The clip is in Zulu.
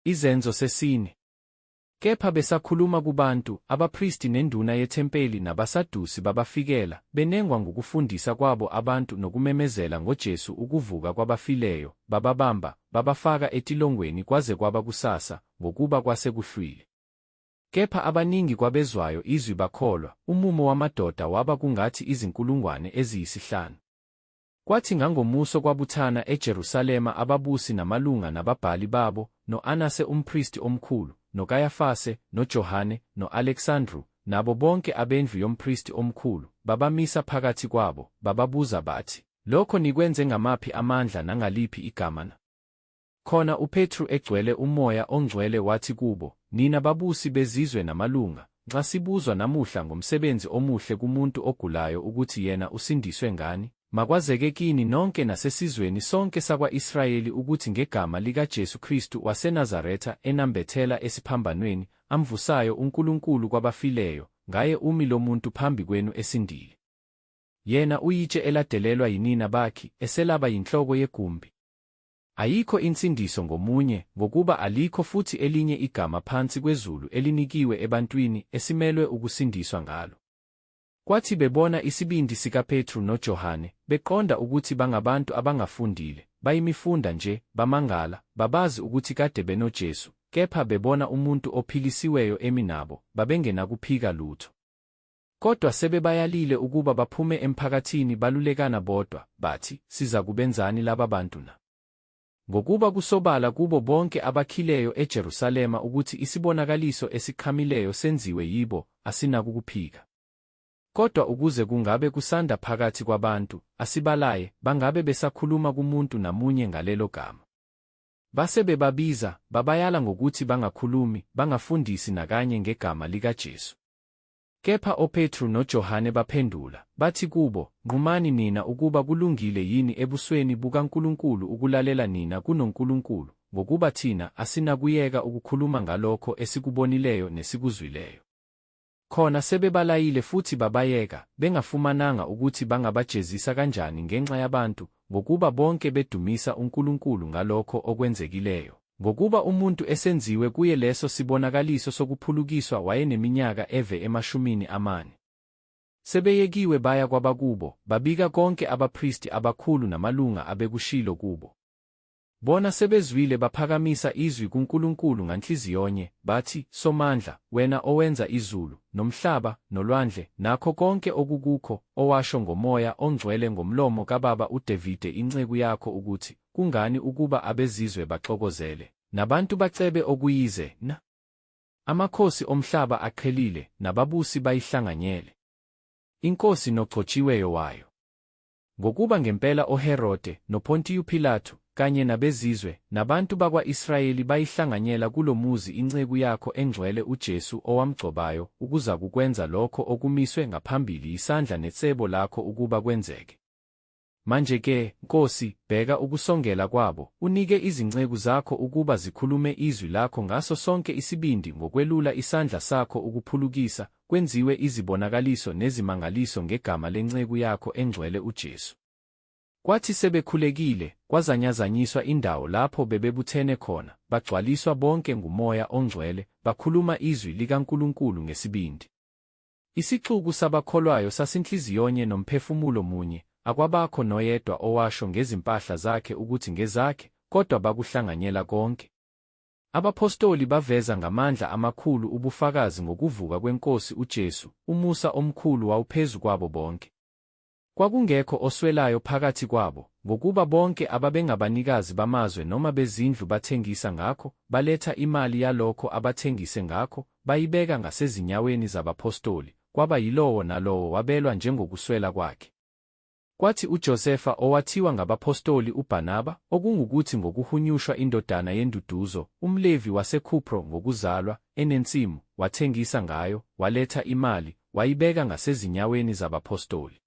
Izenzo sesine. Kepha besakhuluma kubantu, abapristi nenduna yethempeli nabaSadusi babafikela, benengwa ngukufundisa kwabo abantu nokumemezela ngoJesu ukuvuka kwabafileyo, bababamba, babafaka etilongweni kwaze kwaba kusasa, ngokuba kwase kuhlwile. Kepha abaningi kwabezwayo izwi bakholwa, umumo wamadoda waba kungathi izinkulungwane eziyisihlanu. Kwathi ngangomuso kwabuthana eJerusalema ababusi namalunga nababhali babo, no-Anase umpristi omkhulu, noKayafase, noJohane, no-Aleksandru, nabo bonke abendlu yompristi omkhulu, babamisa phakathi kwabo, bababuza bathi, Lokho nikwenze ngamaphi amandla nangaliphi igama na? Khona uPetru egcwele uMoya oNgcwele wathi kubo, Nina babusi bezizwe namalunga, nxa sibuzwa namuhla ngomsebenzi omuhle kumuntu ogulayo ukuthi yena usindiswe ngani, makwazeke kini nonke nasesizweni sonke sakwa-Israyeli ukuthi ngegama likaJesu Kristu waseNazaretha enambethela esiphambanweni, amvusayo uNkulunkulu kwabafileyo, ngaye umi lo muntu phambi kwenu esindile. Yena uyitshe eladelelwa yinina bakhi, eselaba yinhloko yegumbi. Ayikho insindiso ngomunye, ngokuba alikho futhi elinye igama phansi kwezulu elinikiwe ebantwini, esimelwe ukusindiswa ngalo. Kwathi bebona isibindi sikaPetru noJohane, beqonda ukuthi bangabantu abangafundile, bayimifunda nje, bamangala, babazi ukuthi kade benoJesu, kepha bebona umuntu ophilisiweyo emi nabo, babengenakuphika lutho. Kodwa sebebayalile ukuba baphume emphakathini balulekana bodwa, bathi, Sizakubenzani laba bantu na? Ngokuba kusobala kubo bonke abakhileyo eJerusalema ukuthi isibonakaliso esiqhamileyo senziwe yibo, asinakukuphika. Kodwa ukuze kungabe kusanda phakathi kwabantu, asibalaye, bangabe besakhuluma kumuntu namunye ngalelo gama. Base bebabiza, babayala ngokuthi bangakhulumi, bangafundisi nakanye ngegama likaJesu. Kepha oPetru noJohane baphendula, bathi kubo, Nqumani nina ukuba kulungile yini ebusweni bukaNkulunkulu ukulalela nina kunoNkulunkulu, ngokuba thina asinakuyeka ukukhuluma ngalokho esikubonileyo nesikuzwileyo. Khona sebebalayile futhi babayeka, bengafumananga ukuthi bangabajezisa kanjani ngenxa yabantu, ngokuba bonke bedumisa uNkulunkulu ngalokho okwenzekileyo. Ngokuba umuntu esenziwe kuye leso sibonakaliso sokuphulukiswa wayeneminyaka eve emashumini amane. Sebeyekiwe baya kwabakubo, babika konke abapristi abakhulu namalunga abekushilo kubo. Bona sebezwile baphakamisa izwi kuNkulunkulu nganhliziyonye, bathi, Somandla, wena owenza izulu, nomhlaba, nolwandle, nakho konke okukukho, owasho ngoMoya oNgcwele ngomlomo kababa uDavide inceku yakho ukuthi, Kungani ukuba abezizwe baxokozele, nabantu bacebe okuyize, na? Amakhosi omhlaba aqhelile, nababusi bayihlanganyele iNkosi nogcotshiweyo wayo. Ngokuba ngempela oHerode, noPontiyu Pilatu, kanye nabezizwe, nabantu bakwa-Israyeli bayihlanganyela kulo muzi inceku yakho engcwele uJesu owamgcobayo ukuzakukwenza lokho okumiswe ngaphambili yisandla necebo lakho ukuba kwenzeke. Manje-ke, Nkosi, bheka ukusongela kwabo, unike izinceku zakho ukuba zikhulume izwi lakho ngaso sonke isibindi ngokwelula isandla sakho ukuphulukisa, kwenziwe izibonakaliso nezimangaliso ngegama lenceku yakho engcwele uJesu. Kwathi sebekhulekile, kwazanyazanyiswa indawo lapho bebebuthene khona, bagcwaliswa bonke nguMoya oNgcwele, bakhuluma izwi likaNkulunkulu ngesibindi. Isixuku sabakholwayo sasinhliziyonye nomphefumulo munye, akwabakho noyedwa owasho ngezimpahla zakhe ukuthi ngezakhe, kodwa bakuhlanganyela konke. Abaphostoli baveza ngamandla amakhulu ubufakazi ngokuvuka kweNkosi uJesu, umusa omkhulu wawuphezu kwabo bonke. Kwakungekho oswelayo phakathi kwabo, ngokuba bonke ababengabanikazi bamazwe noma bezindlu bathengisa ngakho, baletha imali yalokho abathengise ngakho, bayibeka ngasezinyaweni zabaphostoli, kwaba yilowo nalowo wabelwa njengokuswela kwakhe. Kwathi uJosefa owathiwa ngabaphostoli uBarnaba, okungukuthi ngokuhunyushwa indodana yenduduzo, umLevi waseKhupro ngokuzalwa, enensimu, wathengisa ngayo, waletha imali, wayibeka ngasezinyaweni zabaphostoli.